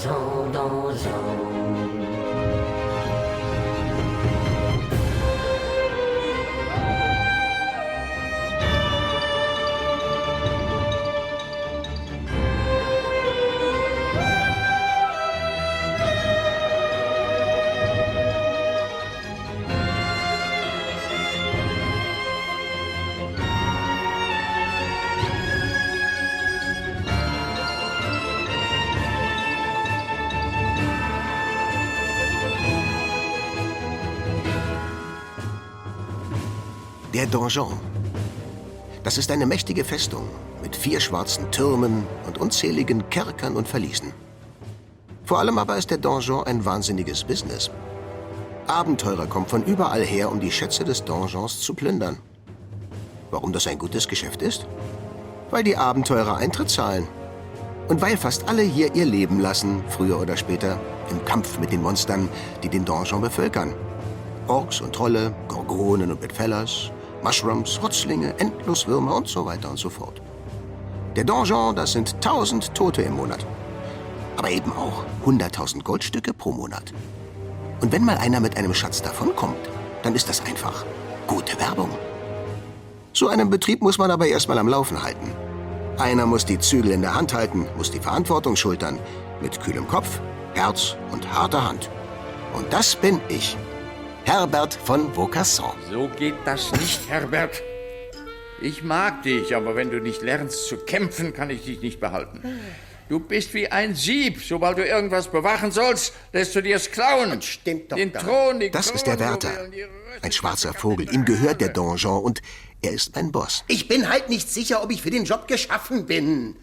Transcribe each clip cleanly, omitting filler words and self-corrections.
Donjon, Donjon. Der Donjon. Das ist eine mächtige Festung mit 4 schwarzen Türmen und unzähligen Kerkern und Verliesen. Vor allem aber ist der Donjon ein wahnsinniges Business. Abenteurer kommen von überall her, um die Schätze des Donjons zu plündern. Warum das ein gutes Geschäft ist? Weil die Abenteurer Eintritt zahlen. Und weil fast alle hier ihr Leben lassen, früher oder später, im Kampf mit den Monstern, die den Donjon bevölkern. Orks und Trolle, Gorgonen und Bedfellers, Mushrooms, Rotzlinge, Endloswürmer und so weiter und so fort. Der Donjon, das sind 1000 Tote im Monat. Aber eben auch 100.000 Goldstücke pro Monat. Und wenn mal einer mit einem Schatz davonkommt, dann ist das einfach gute Werbung. So einen Betrieb muss man aber erstmal am Laufen halten. Einer muss die Zügel in der Hand halten, muss die Verantwortung schultern. Mit kühlem Kopf, Herz und harter Hand. Und das bin ich. Herbert von Vaucassin. So geht das nicht, Herbert. Ich mag dich, aber wenn du nicht lernst zu kämpfen, kann ich dich nicht behalten. Du bist wie ein Sieb. Sobald du irgendwas bewachen sollst, lässt du dir's klauen. Das stimmt doch. Den Thron, die Das ist der Wärter. Ein schwarzer Vogel. Ihm gehört der Donjon und er ist mein Boss. Ich bin halt nicht sicher, ob ich für den Job geschaffen bin.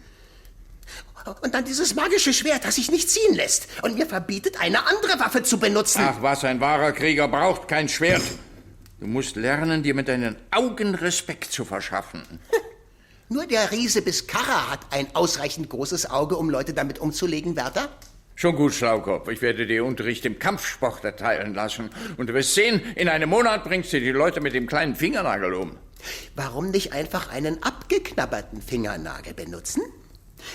Und dann dieses magische Schwert, das sich nicht ziehen lässt und mir verbietet, eine andere Waffe zu benutzen. Ach was, ein wahrer Krieger braucht kein Schwert. Du musst lernen, dir mit deinen Augen Respekt zu verschaffen. Nur der Riese Biskarra hat ein ausreichend großes Auge, um Leute damit umzulegen, Wärter. Schon gut, Schlaukopf. Ich werde dir Unterricht im Kampfsport erteilen lassen. Und du wirst sehen, in einem Monat bringst du die Leute mit dem kleinen Fingernagel um. Warum nicht einfach einen abgeknabberten Fingernagel benutzen?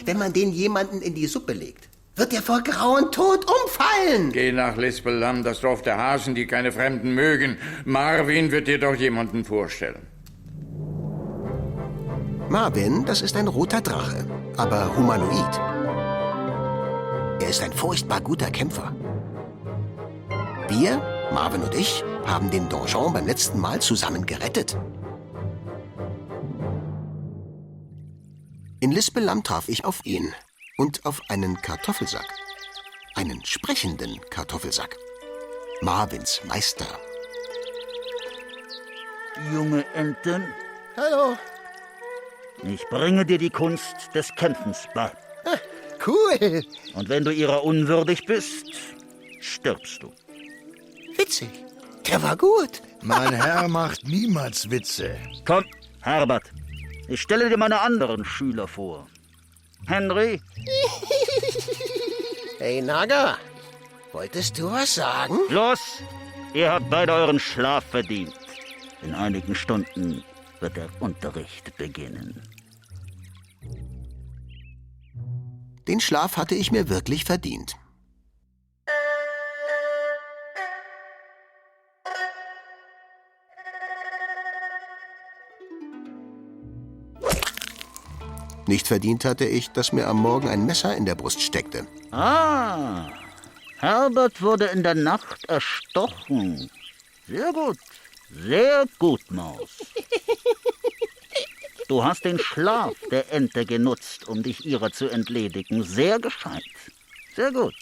Wenn man den jemanden in die Suppe legt, wird er vor Grauen tot umfallen. Geh nach Lispellam, das Dorf der Hasen, die keine Fremden mögen. Marvin wird dir doch jemanden vorstellen. Marvin, das ist ein roter Drache, aber humanoid. Er ist ein furchtbar guter Kämpfer. Wir, Marvin und ich, haben den Donjon beim letzten Mal zusammen gerettet. In Lispellam traf ich auf ihn und auf einen Kartoffelsack. Einen sprechenden Kartoffelsack. Marvins Meister. Junge Enten, Hallo. ich bringe dir die Kunst des Kämpfens bei. Cool. Und wenn du ihrer unwürdig bist, stirbst du. Witzig. Der war gut. Mein Herr macht niemals Witze. Komm, Herbert, ich stelle dir meine anderen Schüler vor. Henry, Hey, Naga. Wolltest du was sagen? los, ihr habt beide euren Schlaf verdient. In einigen Stunden wird der Unterricht beginnen. Den Schlaf hatte ich mir wirklich verdient. Nicht verdient hatte ich, dass mir am Morgen ein Messer in der Brust steckte. Ah, Herbert wurde in der Nacht erstochen. Sehr gut, Maus. Du hast den Schlaf der Ente genutzt, um dich ihrer zu entledigen. Sehr gescheit. Sehr gut.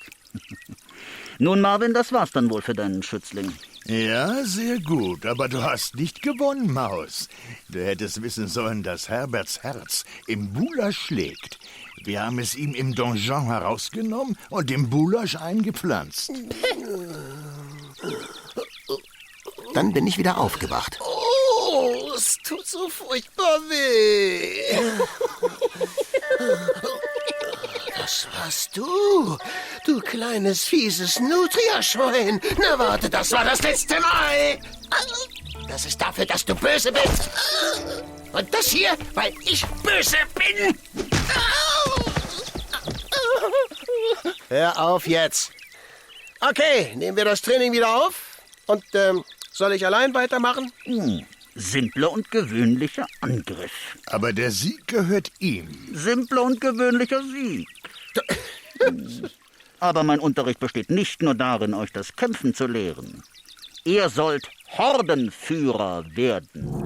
Nun, Marvin, das war's dann wohl für deinen Schützling. Ja, sehr gut, aber du hast nicht gewonnen, Maus. Du hättest wissen sollen, dass Herberts Herz im Bulasch schlägt. Wir haben es ihm im Donjon herausgenommen und im Bulasch eingepflanzt. Dann bin ich wieder aufgewacht. Oh, es tut so furchtbar weh. Das warst du, du kleines, fieses Nutria-Schwein. Na warte, das war das letzte Mal. Das ist dafür, dass du böse bist. Und das hier, weil ich böse bin. Hör auf jetzt. Okay, nehmen wir das Training wieder auf. Und soll ich allein weitermachen? Simpler und gewöhnlicher Angriff. Aber der Sieg gehört ihm. Simpler und gewöhnlicher Sieg. Aber mein Unterricht besteht nicht nur darin, euch das Kämpfen zu lehren. Ihr sollt Hordenführer werden.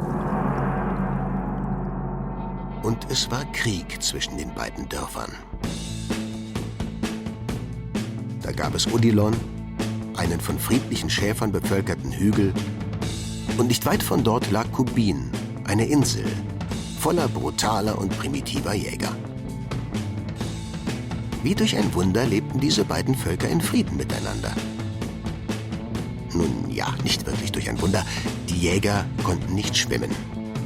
Und es war Krieg zwischen den beiden Dörfern. Da gab es Odilon, einen von friedlichen Schäfern bevölkerten Hügel, und nicht weit von dort lag Kubin, eine Insel, voller brutaler und primitiver Jäger. Wie durch ein Wunder lebten diese beiden Völker in Frieden miteinander. Nun ja, nicht wirklich durch ein Wunder. Die Jäger konnten nicht schwimmen.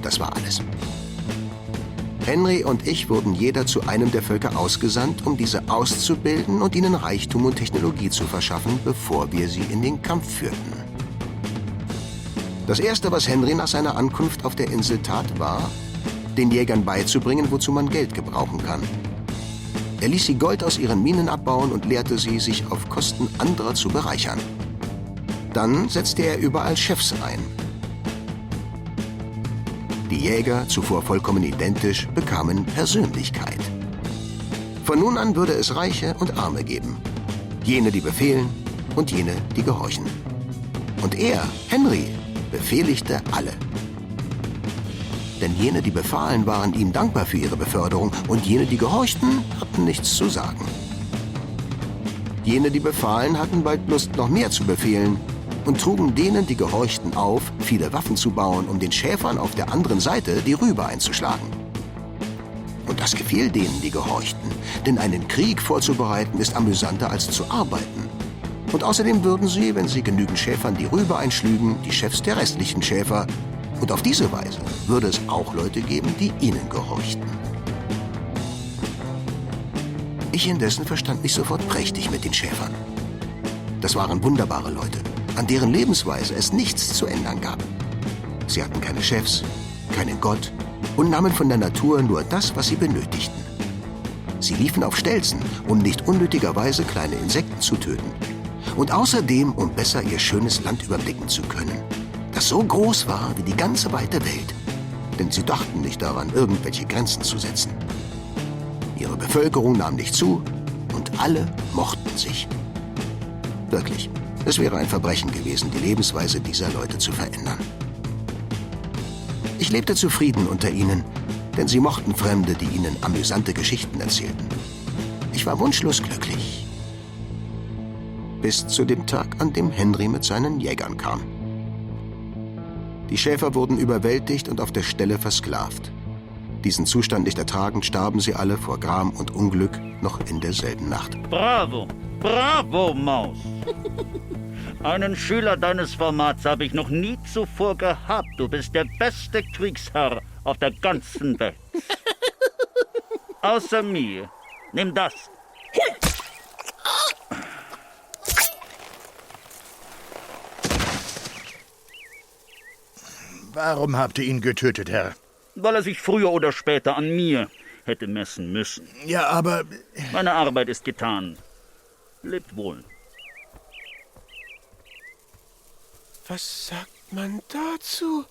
Das war alles. Henry und ich wurden jeder zu einem der Völker ausgesandt, um diese auszubilden und ihnen Reichtum und Technologie zu verschaffen, bevor wir sie in den Kampf führten. Das Erste, was Henry nach seiner Ankunft auf der Insel tat, war, den Jägern beizubringen, wozu man Geld gebrauchen kann. Er ließ sie Gold aus ihren Minen abbauen und lehrte sie, sich auf Kosten anderer zu bereichern. Dann setzte er überall Chefs ein. Die Jäger, zuvor vollkommen identisch, bekamen Persönlichkeit. Von nun an würde es Reiche und Arme geben. Jene, die befehlen, und jene, die gehorchen. Und er, Henry, befehligte alle. Denn jene, die befahlen, waren ihm dankbar für ihre Beförderung, und jene, die gehorchten, hatten nichts zu sagen. Jene, die befahlen, hatten bald Lust, noch mehr zu befehlen, und trugen denen, die gehorchten, auf, viele Waffen zu bauen, um den Schäfern auf der anderen Seite die Rübe einzuschlagen. Und das gefiel denen, die gehorchten, denn einen Krieg vorzubereiten ist amüsanter als zu arbeiten. Und außerdem würden sie, wenn sie genügend Schäfern die Rübe einschlügen, die Chefs der restlichen Schäfer. Und auf diese Weise würde es auch Leute geben, die ihnen gehorchten. Ich indessen verstand mich sofort prächtig mit den Schäfern. Das waren wunderbare Leute, an deren Lebensweise es nichts zu ändern gab. Sie hatten keine Chefs, keinen Gott und nahmen von der Natur nur das, was sie benötigten. Sie liefen auf Stelzen, um nicht unnötigerweise kleine Insekten zu töten. Und außerdem, um besser ihr schönes Land überblicken zu können, das so groß war wie die ganze weite Welt. Denn sie dachten nicht daran, irgendwelche Grenzen zu setzen. Ihre Bevölkerung nahm nicht zu und alle mochten sich. Wirklich, es wäre ein Verbrechen gewesen, die Lebensweise dieser Leute zu verändern. Ich lebte zufrieden unter ihnen, denn sie mochten Fremde, die ihnen amüsante Geschichten erzählten. Ich war wunschlos glücklich. Bis zu dem Tag, an dem Henry mit seinen Jägern kam. Die Schäfer wurden überwältigt und auf der Stelle versklavt. Diesen Zustand nicht ertragend, starben sie alle vor Gram und Unglück noch in derselben Nacht. Bravo, bravo, Maus. Einen Schüler deines Formats habe ich noch nie zuvor gehabt. Du bist der beste Kriegsherr auf der ganzen Welt. Außer mir. Nimm das. Warum habt ihr ihn getötet, Herr? Weil er sich früher oder später an mir hätte messen müssen. Ja, aber... Meine Arbeit ist getan. Lebt wohl. Was sagt man dazu?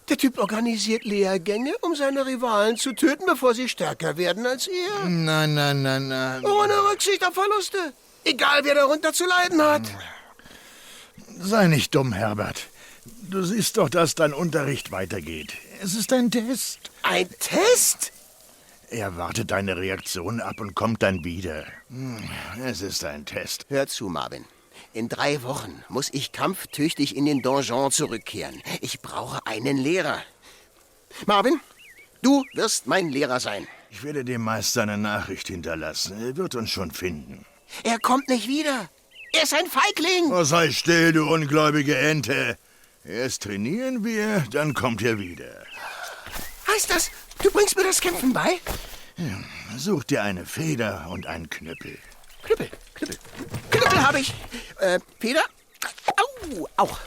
Der Typ organisiert Lehrgänge, um seine Rivalen zu töten, bevor sie stärker werden als er. Nein. Ohne Rücksicht auf Verluste. Egal, wer darunter zu leiden hat. Sei nicht dumm, Herbert. Du siehst doch, dass dein Unterricht weitergeht. Es ist ein Test. Ein Test? Er wartet deine Reaktion ab und kommt dann wieder. Es ist ein Test. Hör zu, Marvin. In 3 Wochen muss ich kampftüchtig in den Donjon zurückkehren. Ich brauche einen Lehrer. Marvin, du wirst mein Lehrer sein. Ich werde dem Meister eine Nachricht hinterlassen. Er wird uns schon finden. Er kommt nicht wieder. Er ist ein Feigling. Oh, sei still, du ungläubige Ente. Erst trainieren wir, dann kommt er wieder. Heißt das, du bringst mir das Kämpfen bei? Ja, such dir eine Feder und einen Knüppel. Knüppel. Knüppel habe ich. Feder? Au, auch.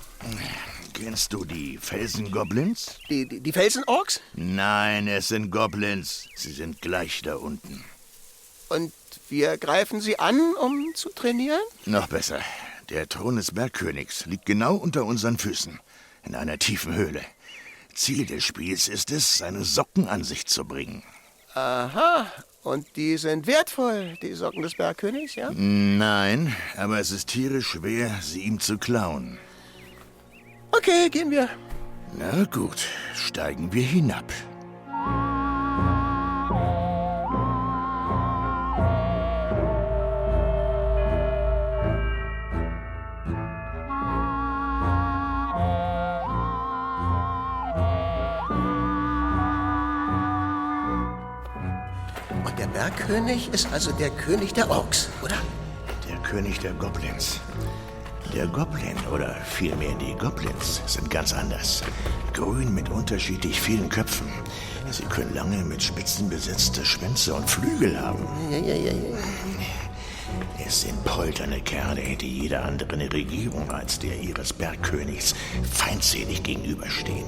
Kennst du die Felsengoblins? Die Felsenorks? Nein, es sind Goblins. Sie sind gleich da unten. Und wir greifen sie an, um zu trainieren? Noch besser. Der Thron des Bergkönigs liegt genau unter unseren Füßen, in einer tiefen Höhle. Ziel des Spiels ist es, seine Socken an sich zu bringen. Aha. Und die sind wertvoll, die Socken des Bergkönigs, ja? Nein, aber es ist tierisch schwer, sie ihm zu klauen. Okay, gehen wir. Na gut, steigen wir hinab. Und der Bergkönig ist also der König der Orks, oder? Der König der Goblins. Der Goblin, oder vielmehr die Goblins, sind ganz anders. Grün mit unterschiedlich vielen Köpfen. Sie können lange mit Spitzen besetzte Schwänze und Flügel haben. Ja. Es sind polterne Kerle, die jeder anderen Regierung als der ihres Bergkönigs feindselig gegenüberstehen.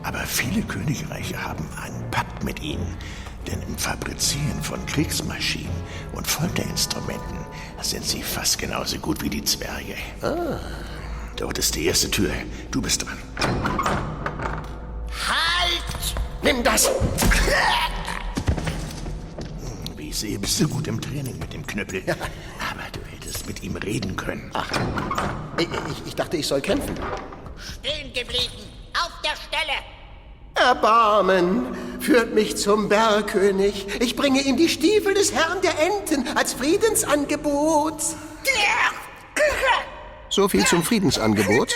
Aber viele Königreiche haben einen Pakt mit ihnen. Denn im Fabrizieren von Kriegsmaschinen und Folterinstrumenten sind sie fast genauso gut wie die Zwerge. Dort ist die erste Tür. Du bist dran. Halt! Nimm das! Wie ich sehe, bist du gut im Training mit dem Knüppel. Aber du hättest mit ihm reden können. Ach, ich dachte, ich soll kämpfen. Stehen geblieben! Auf der Stelle! Erbarmen führt mich zum Bergkönig. Ich bringe ihm die Stiefel des Herrn der Enten als Friedensangebot. So viel zum Friedensangebot.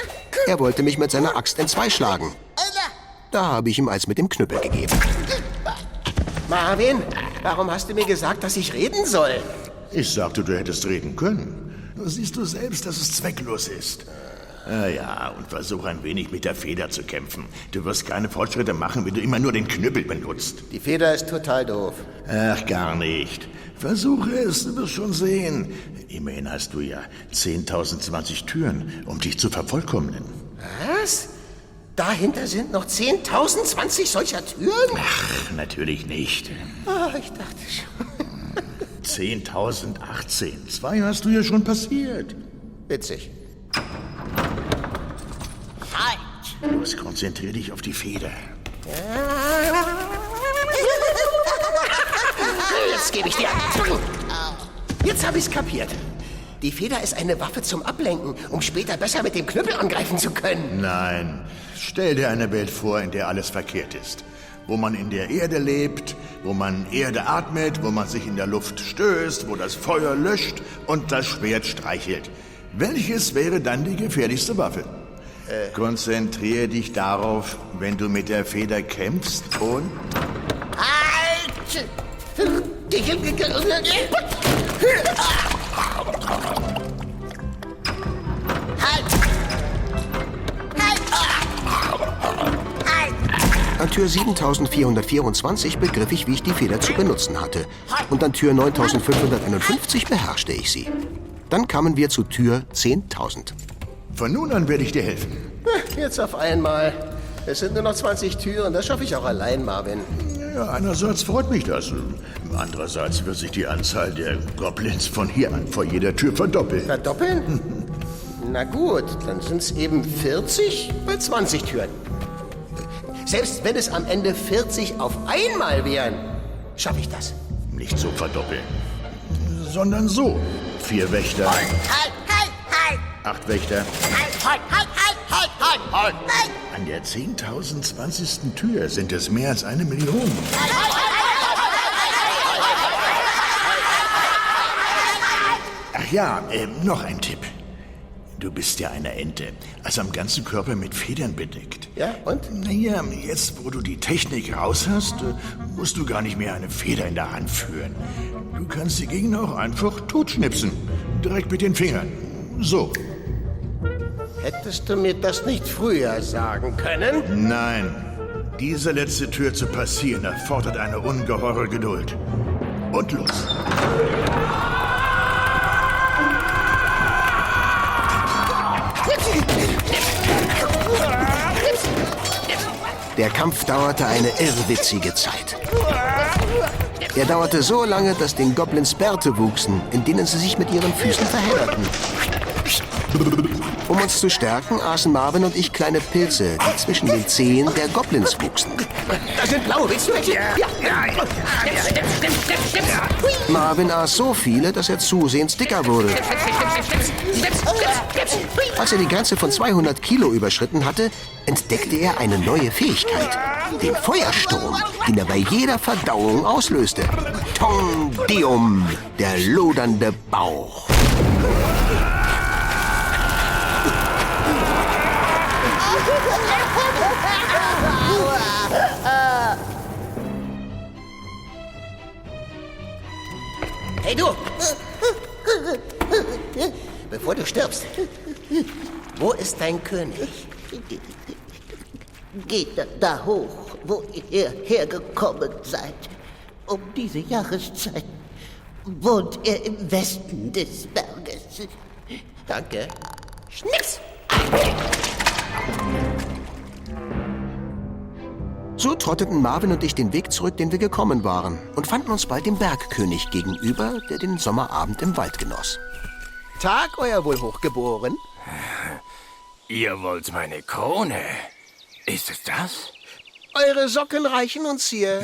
Er wollte mich mit seiner Axt entzwei schlagen. Da habe ich ihm eins mit dem Knüppel gegeben. Marvin, warum hast du mir gesagt, dass ich reden soll? Ich sagte, du hättest reden können. Nur siehst du selbst, dass es zwecklos ist. Ja, und versuch ein wenig mit der Feder zu kämpfen. Du wirst keine Fortschritte machen, wenn du immer nur den Knüppel benutzt. Die Feder ist total doof. Ach, gar nicht. Versuche es, du wirst schon sehen. Immerhin hast du ja 10.020 Türen, um dich zu vervollkommnen. Was? Dahinter sind noch 10.020 solcher Türen? Ach, natürlich nicht. Ah, ich dachte schon. 10.018. 2 hast du ja schon passiert. Witzig. Halt! Los, konzentrier dich auf die Feder. Jetzt gebe ich dir. Jetzt habe ich's kapiert. Die Feder ist eine Waffe zum Ablenken, um später besser mit dem Knüppel angreifen zu können. Nein, stell dir eine Welt vor, in der alles verkehrt ist. Wo man in der Erde lebt, wo man Erde atmet, wo man sich in der Luft stößt, wo das Feuer löscht und das Schwert streichelt. Welches wäre dann die gefährlichste Waffe? Konzentriere dich darauf, wenn du mit der Feder kämpfst und... Halt! An Tür 7424 begriff ich, wie ich die Feder zu benutzen hatte. Und an Tür 9551 beherrschte ich sie. Dann kamen wir zu Tür 10.000. Von nun an werde ich dir helfen. Jetzt auf einmal. Es sind nur noch 20 Türen, das schaffe ich auch allein, Marvin. Ja, einerseits freut mich das. Andererseits wird sich die Anzahl der Goblins von hier an vor jeder Tür verdoppeln. Verdoppeln? Na gut, dann sind es eben 40 bei 20 Türen. Selbst wenn es am Ende 40 auf einmal wären, schaffe ich das. Nicht so verdoppeln, sondern so. 4 Wächter, Halt! 8 Wächter. Halt! An der 10.020. Tür sind es mehr als 1 Million. Ach ja, noch ein Tipp. Du bist ja eine Ente, also am ganzen Körper mit Federn bedeckt. Ja, und? Naja, jetzt wo du die Technik raus hast, musst du gar nicht mehr eine Feder in der Hand führen. Du kannst die Gegner auch einfach totschnipsen. Direkt mit den Fingern. So. Hättest du mir das nicht früher sagen können? Nein. Diese letzte Tür zu passieren erfordert eine ungeheure Geduld. Und los. Der Kampf dauerte eine irrwitzige Zeit. Er dauerte so lange, dass den Goblins Bärte wuchsen, in denen sie sich mit ihren Füßen verhedderten. Um uns zu stärken, aßen Marvin und ich kleine Pilze, die zwischen den Zehen der Goblins wuchsen. Da sind blaue, willst du welche? Ja. Marvin aß so viele, dass er zusehends dicker wurde. Als er die Grenze von 200 Kilo überschritten hatte, entdeckte er eine neue Fähigkeit. Den Feuersturm, den er bei jeder Verdauung auslöste. Tong Deum, der lodernde Bauch. Hey du! Bevor du stirbst, wo ist dein König? Geht da hoch, wo ihr hergekommen seid. Um diese Jahreszeit wohnt er im Westen des Berges. Danke. Schnips! So trotteten Marvin und ich den Weg zurück, den wir gekommen waren, und fanden uns bald dem Bergkönig gegenüber, der den Sommerabend im Wald genoss. Tag, euer Wohlhochgeboren. Ihr wollt meine Krone. Ist es das? Eure Socken reichen uns hier.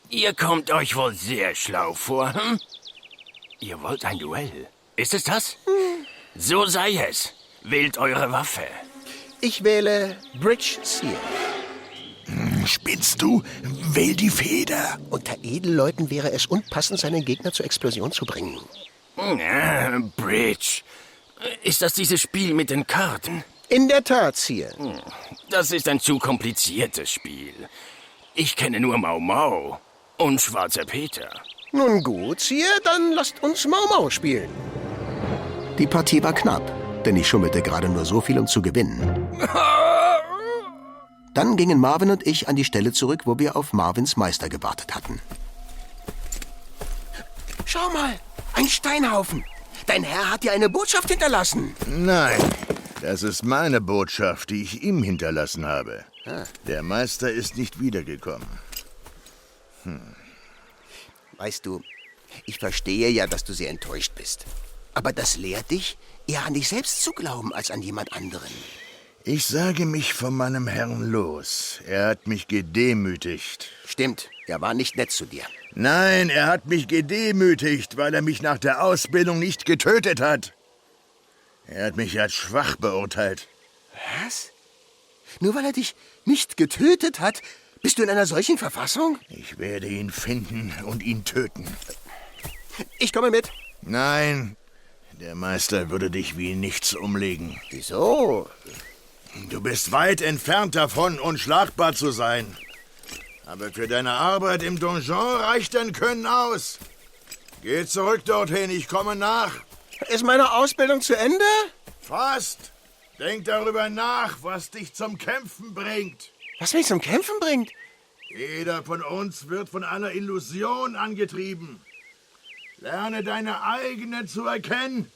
Ihr kommt euch wohl sehr schlau vor, hm? Ihr wollt ein Duell. Ist es das? So sei es. Wählt eure Waffe. Ich wähle Bridge Seer. Spinnst du? Wähl die Feder. Unter Edelleuten wäre es unpassend, seinen Gegner zur Explosion zu bringen. Bridge. Ist das dieses Spiel mit den Karten? In der Tat, Seer. Das ist ein zu kompliziertes Spiel. Ich kenne nur Mau Mau und Schwarzer Peter. Nun gut, Seer, dann lasst uns Mau Mau spielen. Die Partie war knapp, denn ich schummelte gerade nur so viel, um zu gewinnen. Dann gingen Marvin und ich an die Stelle zurück, wo wir auf Marvins Meister gewartet hatten. Schau mal, ein Steinhaufen. Dein Herr hat dir eine Botschaft hinterlassen. Nein, das ist meine Botschaft, die ich ihm hinterlassen habe. Der Meister ist nicht wiedergekommen. Weißt du, ich verstehe ja, dass du sehr enttäuscht bist. Aber das lehrt dich, eher an dich selbst zu glauben, als an jemand anderen. Ich sage mich von meinem Herrn los. Er hat mich gedemütigt. Stimmt, er war nicht nett zu dir. Nein, er hat mich gedemütigt, weil er mich nach der Ausbildung nicht getötet hat. Er hat mich als schwach beurteilt. Was? Nur weil er dich nicht getötet hat, bist du in einer solchen Verfassung? Ich werde ihn finden und ihn töten. Ich komme mit. Nein, der Meister würde dich wie nichts umlegen. Wieso? Du bist weit entfernt davon, unschlagbar zu sein. Aber für deine Arbeit im Donjon reicht dein Können aus. Geh zurück dorthin, ich komme nach. Ist meine Ausbildung zu Ende? Fast. Denk darüber nach, was dich zum Kämpfen bringt. Was mich zum Kämpfen bringt? Jeder von uns wird von einer Illusion angetrieben. Lerne deine eigene zu erkennen,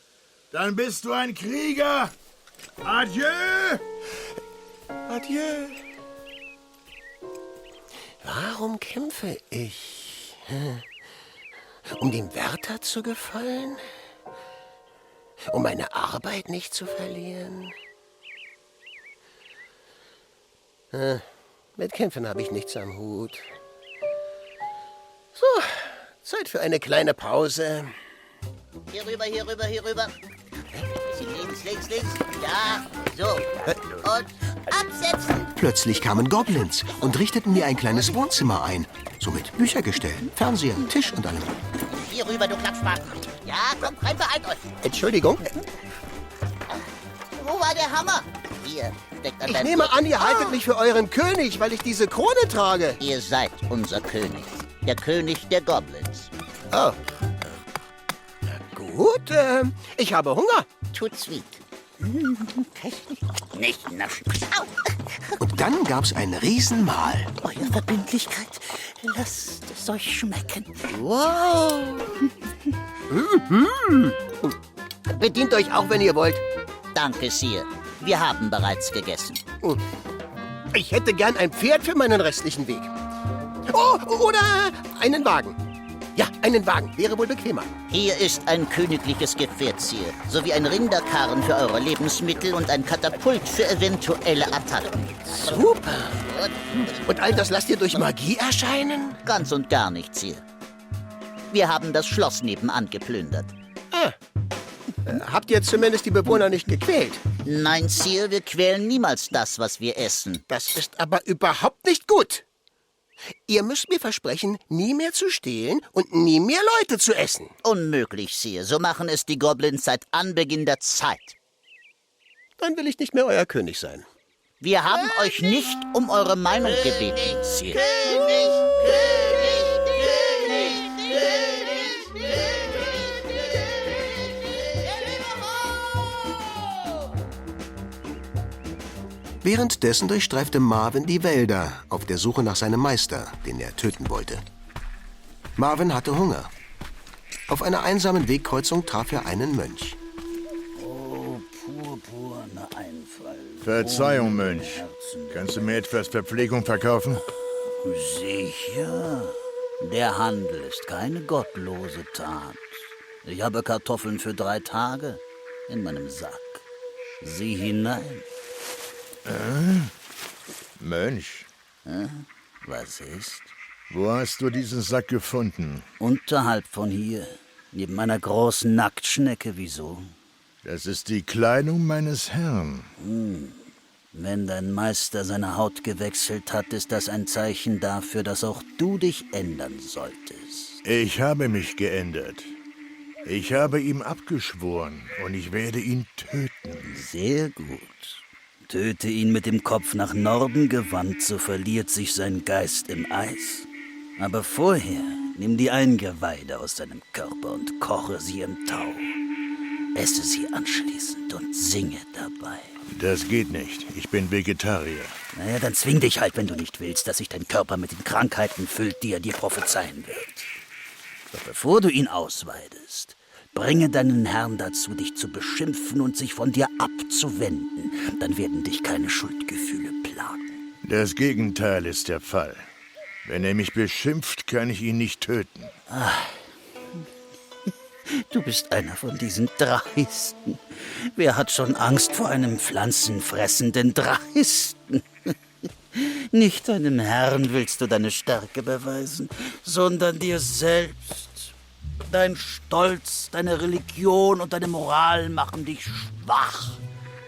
dann bist du ein Krieger. Adieu! Adieu. Warum kämpfe ich? Um dem Wärter zu gefallen? Um meine Arbeit nicht zu verlieren? Mit Kämpfen habe ich nichts am Hut. So, Zeit für eine kleine Pause. Hier rüber, hier rüber, hier rüber. Bisschen links, links, links. Ja, so. Und absetzen. Plötzlich kamen Goblins und richteten mir ein kleines Wohnzimmer ein. So mit Büchergestell, Fernseher, Tisch und allem. Hier rüber, du Klappspaten. Ja, kommt rein, beeilt euch. Entschuldigung, Wo war der Hammer? Hier, steckt an ich deinem nehme Gürtel. an, ihr haltet mich für euren König, weil ich diese Krone trage. Ihr seid unser König. Der König der Goblins. Oh. Na gut, ich habe Hunger. Tut's weh. Nicht naschen. Au. Und dann gab's ein Riesenmahl. Eure Verbindlichkeit, lasst es euch schmecken. Wow. Bedient euch auch, wenn ihr wollt. Danke, Sir. Wir haben bereits gegessen. Ich hätte gern ein Pferd für meinen restlichen Weg. Oh, oder einen Wagen. Ja, einen Wagen. Wäre wohl bequemer. Hier ist ein königliches Gefährt, Sire, sowie ein Rinderkarren für eure Lebensmittel und ein Katapult für eventuelle Attacken. Super. Und all das lasst ihr durch Magie erscheinen? Ganz und gar nicht, Sire. Wir haben das Schloss nebenan geplündert. Habt ihr zumindest die Bewohner nicht gequält? Nein, Sire, wir quälen niemals das, was wir essen. Das ist aber überhaupt nicht gut. Ihr müsst mir versprechen, nie mehr zu stehlen und nie mehr Leute zu essen. Unmöglich, Sire. So machen es die Goblins seit Anbeginn der Zeit. Dann will ich nicht mehr euer König sein. Wir haben euch nicht um eure Meinung gebeten, Sire. Währenddessen durchstreifte Marvin die Wälder auf der Suche nach seinem Meister, den er töten wollte. Marvin hatte Hunger. Auf einer einsamen Wegkreuzung traf er einen Mönch. Purpurner Einfall. Verzeihung, Mönch. Kannst du mir etwas Verpflegung verkaufen? Sicher. Der Handel ist keine gottlose Tat. Ich habe Kartoffeln für 3 Tage in meinem Sack. Sieh hinein. Mönch, Was ist? wo hast du diesen Sack gefunden? Unterhalb von hier. Neben einer großen Nacktschnecke. Wieso? Das ist die Kleidung meines Herrn. Wenn dein Meister seine Haut gewechselt hat, ist das ein Zeichen dafür, dass auch du dich ändern solltest. Ich habe mich geändert. Ich habe ihm abgeschworen und ich werde ihn töten. Sehr gut. Töte ihn mit dem Kopf nach Norden gewandt, so verliert sich sein Geist im Eis. Aber vorher nimm die Eingeweide aus seinem Körper und koche sie im Tau. Esse sie anschließend und singe dabei. Das geht nicht. Ich bin Vegetarier. Naja, dann zwing dich halt, wenn du nicht willst, dass sich dein Körper mit den Krankheiten füllt, die er dir prophezeien wird. Doch bevor du ihn ausweidest, bringe deinen Herrn dazu, dich zu beschimpfen und sich von dir abzuwenden. Dann werden dich keine Schuldgefühle plagen. Das Gegenteil ist der Fall. Wenn er mich beschimpft, kann ich ihn nicht töten. Du bist einer von diesen Dreisten. Wer hat schon Angst vor einem pflanzenfressenden Dreisten? Nicht deinem Herrn willst du deine Stärke beweisen, sondern dir selbst. Dein Stolz, deine Religion und deine Moral machen dich schwach.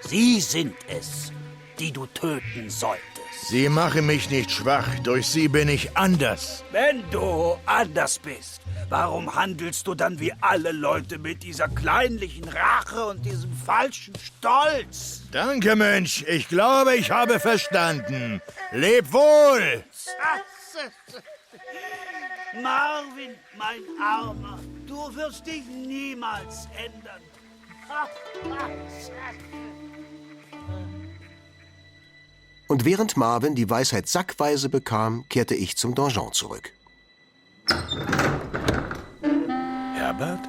Sie sind es, die du töten solltest. Sie machen mich nicht schwach. Durch sie bin ich anders. Wenn du anders bist, warum handelst du dann wie alle Leute mit dieser kleinlichen Rache und diesem falschen Stolz? Danke, Mönch. Ich glaube, ich habe verstanden. Leb wohl! Marvin, mein Armer, du wirst dich niemals ändern. Und während Marvin die Weisheit sackweise bekam, kehrte ich zum Donjon zurück. Herbert?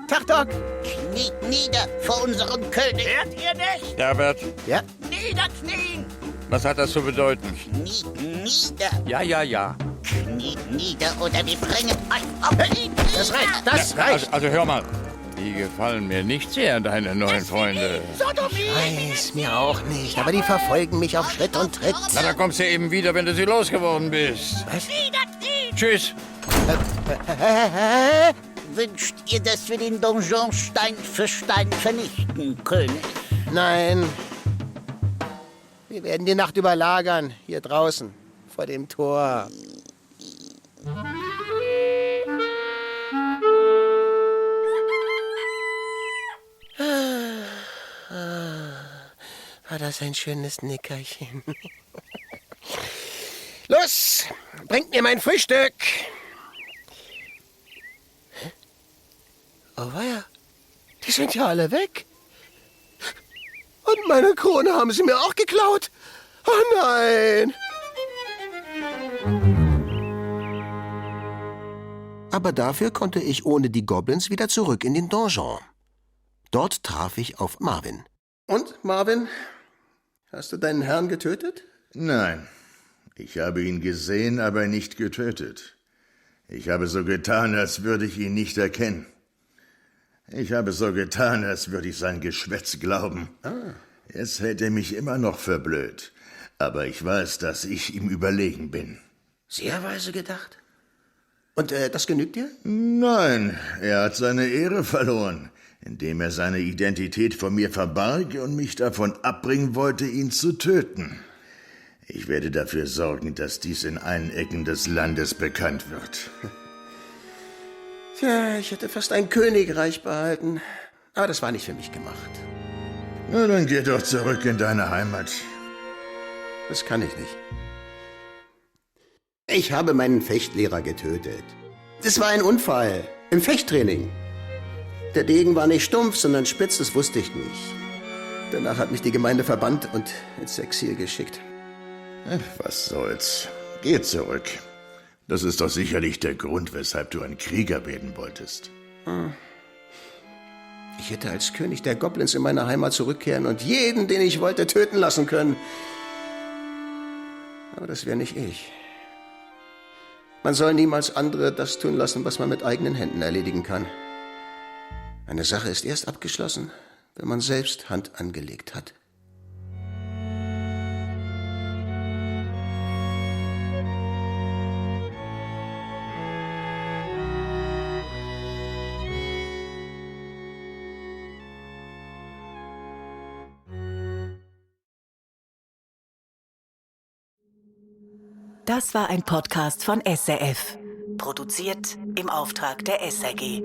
Tag, Doc. Kniet nieder vor unserem König. Hört ihr nicht? Herbert, Ja? Niederknien! was hat das zu bedeuten? Kniet nieder. Ja. Kniet nieder oder wir bringen euch um. Das reicht, das reicht. Also hör mal, die gefallen mir nicht sehr, deine neuen Freunde. Weiß mir auch nicht, aber die verfolgen mich auf Schritt und Tritt. Na, dann kommst du eben wieder, wenn du sie losgeworden bist. Was? Tschüss. Wünscht ihr, dass wir den Donjon Stein für Stein vernichten, König? Nein. Wir werden die Nacht überlagern, hier draußen, vor dem Tor. War das ein schönes Nickerchen. Los, bringt mir mein Frühstück. Oh weia, die sind ja alle weg. Und meine Krone haben sie mir auch geklaut. Oh nein. Aber dafür konnte ich ohne die Goblins wieder zurück in den Donjon. Dort traf ich auf Marvin. Und, Marvin, hast du deinen Herrn getötet? Nein. Ich habe ihn gesehen, aber nicht getötet. Ich habe so getan, als würde ich ihn nicht erkennen. Ich habe so getan, als würde ich sein Geschwätz glauben. Jetzt hält er mich immer noch für blöd. Aber ich weiß, dass ich ihm überlegen bin. Sehr weise gedacht. Und das genügt dir? Nein, er hat seine Ehre verloren, indem er seine Identität vor mir verbarg und mich davon abbringen wollte, ihn zu töten. Ich werde dafür sorgen, dass dies in allen Ecken des Landes bekannt wird. Tja, ich hätte fast ein Königreich behalten. Aber das war nicht für mich gemacht. Na, dann geh doch zurück in deine Heimat. Das kann ich nicht. Ich habe meinen Fechtlehrer getötet. Das war ein Unfall. Im Fechttraining. Der Degen war nicht stumpf, sondern spitz, das wusste ich nicht. Danach hat mich die Gemeinde verbannt und ins Exil geschickt. Was soll's. Geh zurück. Das ist doch sicherlich der Grund, weshalb du ein Krieger werden wolltest. Ich hätte als König der Goblins in meine Heimat zurückkehren und jeden, den ich wollte, töten lassen können. Aber das wäre nicht ich. Man soll niemals andere das tun lassen, was man mit eigenen Händen erledigen kann. Eine Sache ist erst abgeschlossen, wenn man selbst Hand angelegt hat. Das war ein Podcast von SRF. Produziert im Auftrag der SRG.